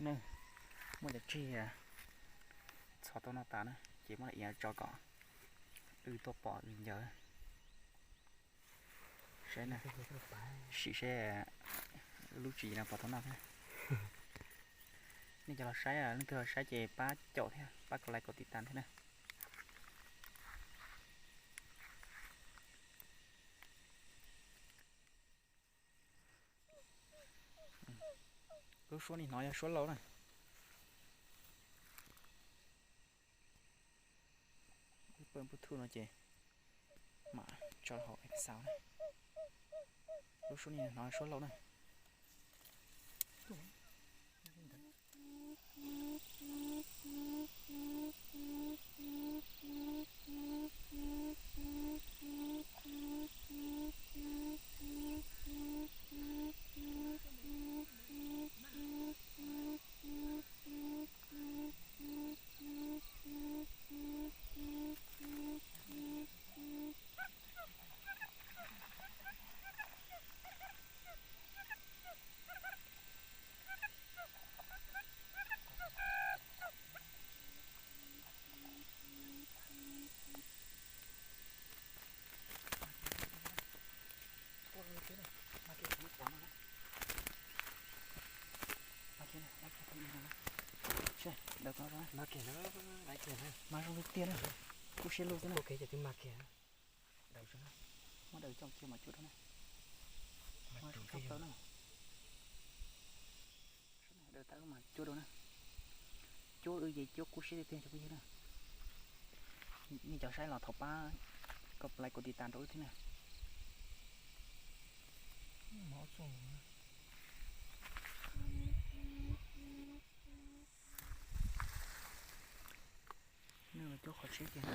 Muaj cov tsig txhos tau no tas na ces muab lam iav tso kom wb tuaj pom wb ncaws. Saib na, sim seb lub tsig no puas tau noj thiab. Nej cov los saib, leej twg los saib ces pab caum thiab pab kaum like kaum tiv tas thiab na. Lub suab nej hnov yog suab laus na. Paj Bluetooth no ces mam tso hauv xaus na. Lub suab nej hnov suab laus na. Mas zoo li tiag na, kub siab lug xwb na. Muab daws coj cia mas cuab rau na. Daws tawm mas cuab rau na. Cuab wb ces cuab kub siab tiag tiag cov phooj ywg na. Nej cov saib los thov pab kaum like kaum tiv tas rau wb thiab na. Nej los cuab qhov tsheb kiag.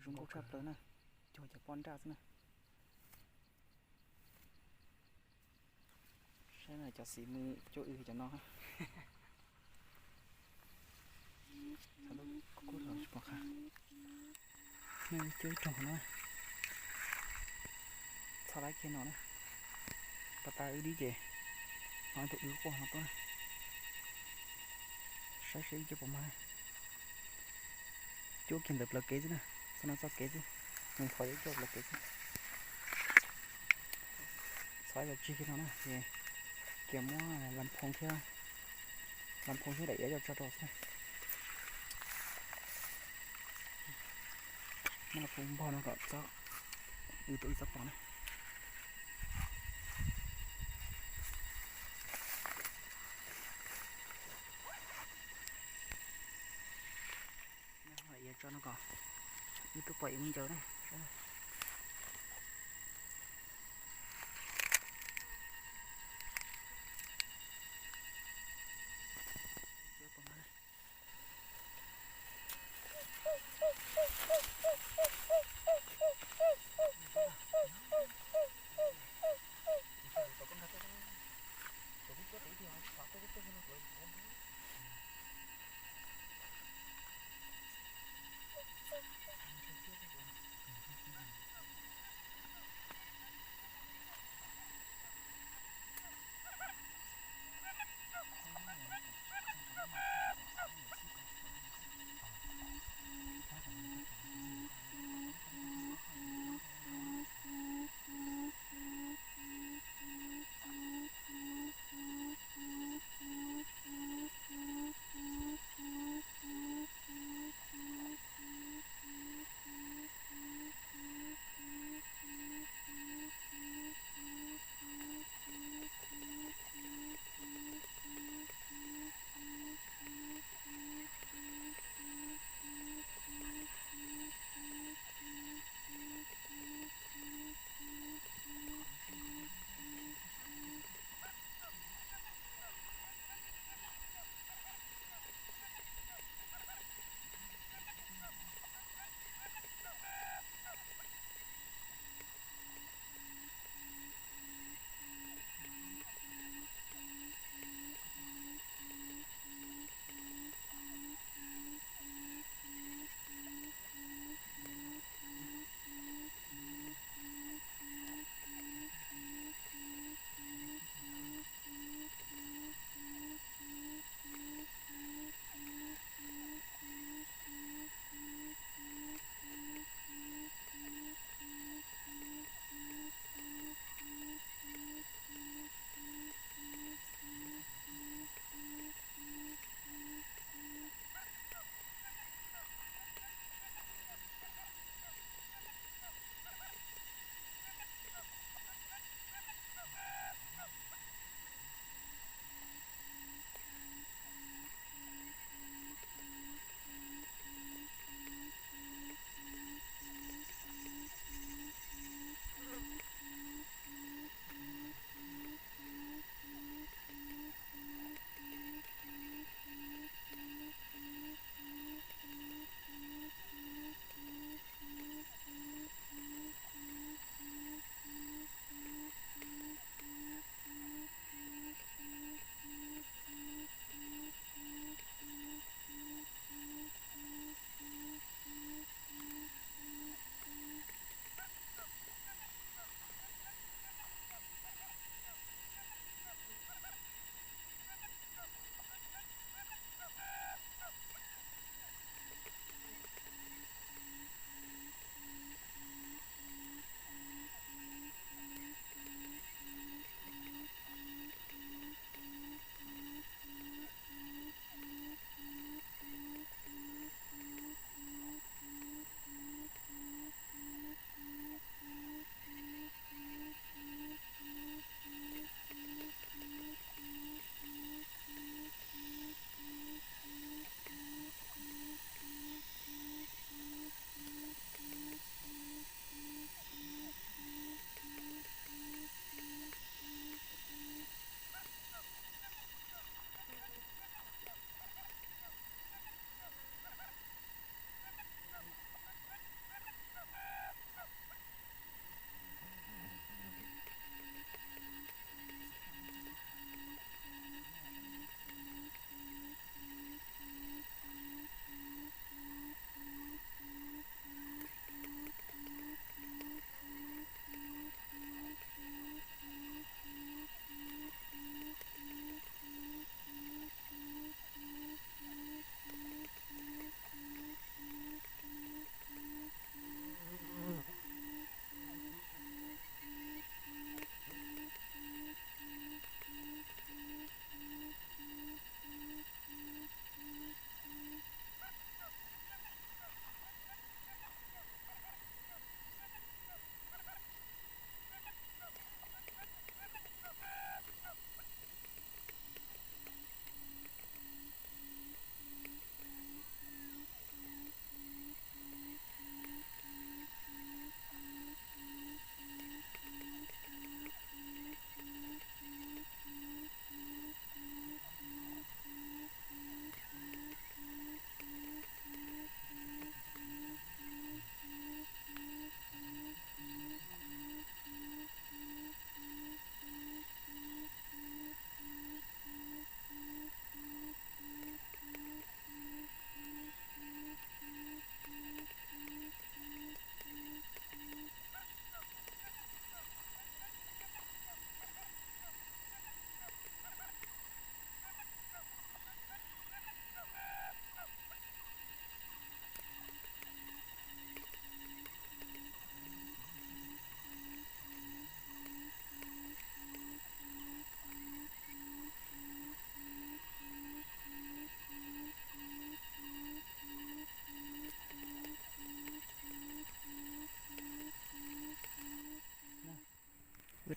Zoo nkauj tshaj plaws na, cuag cov poj nraj xwb na. Saib no cov xim mus cuab wb cov no. Kub kub los tsis pom qab. Cuab ib rooj no. Txhob laib kiag no na. Pab pab wb dib ces no tus wb quaj no tuaj. Saib seb wb cuab puas mag. Cuab kiag ntawm plawv kev xwb na, txoj no txoj kev xwb. Nws thov yuav cuab plawv kev xwb. Txhob yog tsig kiag no na, ces kiag muab lam phoo thiab, lam phoo thiab daim iav coj tso rau xwb. Muab los pub npog no kom txhob, wb tau ib txhob pom na. Iav tso no kom wb tub pom ib lub ncaws na.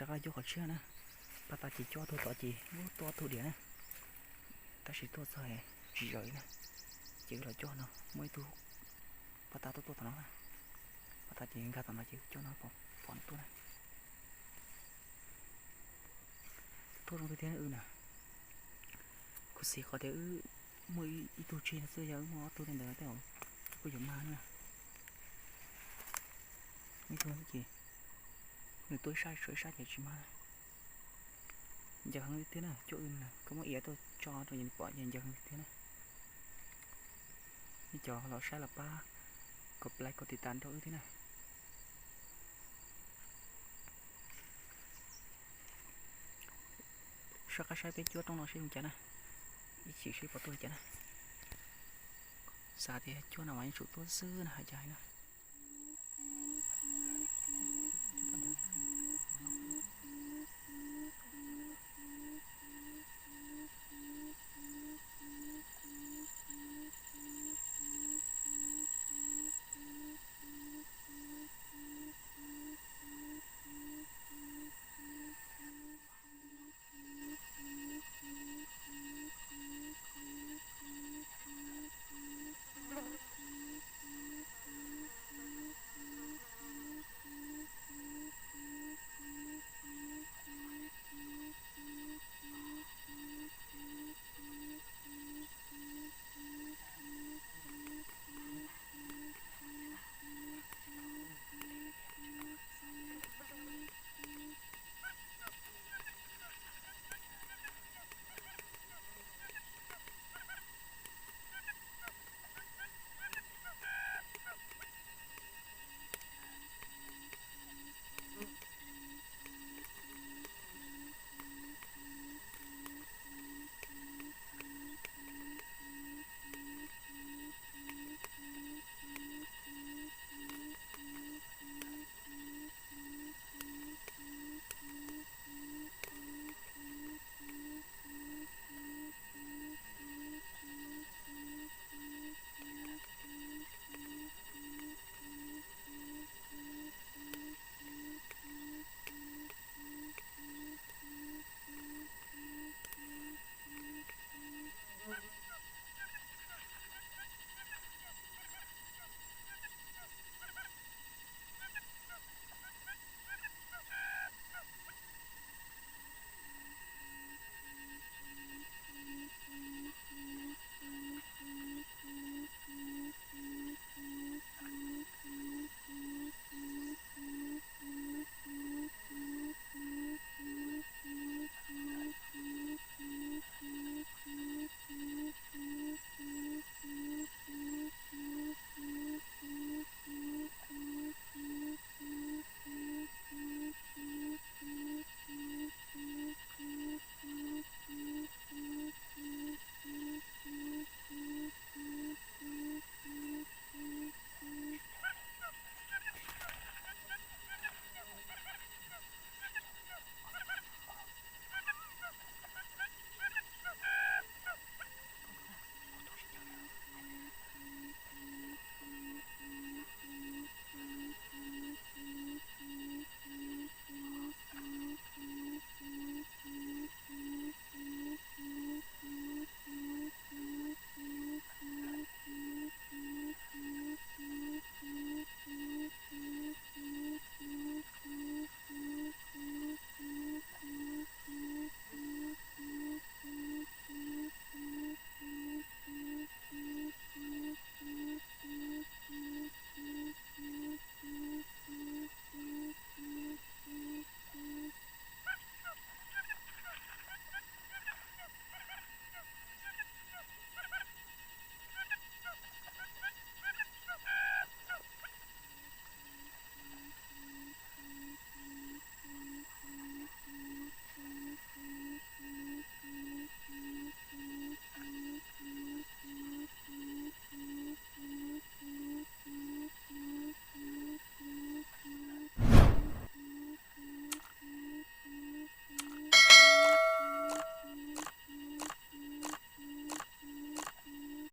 Los coj qhov tshiab na, pab tas ces coj tug tod ces tuaj tug diam na, tab sis tuaj txog tsis zawm na, ces wb los coj no muaj ib tug pab tas tuaj tuaj tom no, pab tas ces nkag tom no ces coj no pom tuaj na. Tuaj zoo tiag thiab wb na. Kuv xav qhov tias wb muaj ib tug tseg no xwb, yog wb muaj ob tug li ntawd tej zaum kuj yuav mag na. Ib tug ces nws tuaj ib sab, tshuav ib sab ces tsis mag na. Ncaws heev li thiab na, cuaj wb na, koj muab iav tuaj tso rau nws pom ces ncaws heev li thiab na. Ib cov los saib los pab kom like kom tiv tas rau wb thiab na. Soj qab saib peb cuab rooj no seb zoo cas na, ib chim seb puas tuaj li cas na. Xav tias cuab no mas yeej tsum tuaj xwb na, hais cas hais no.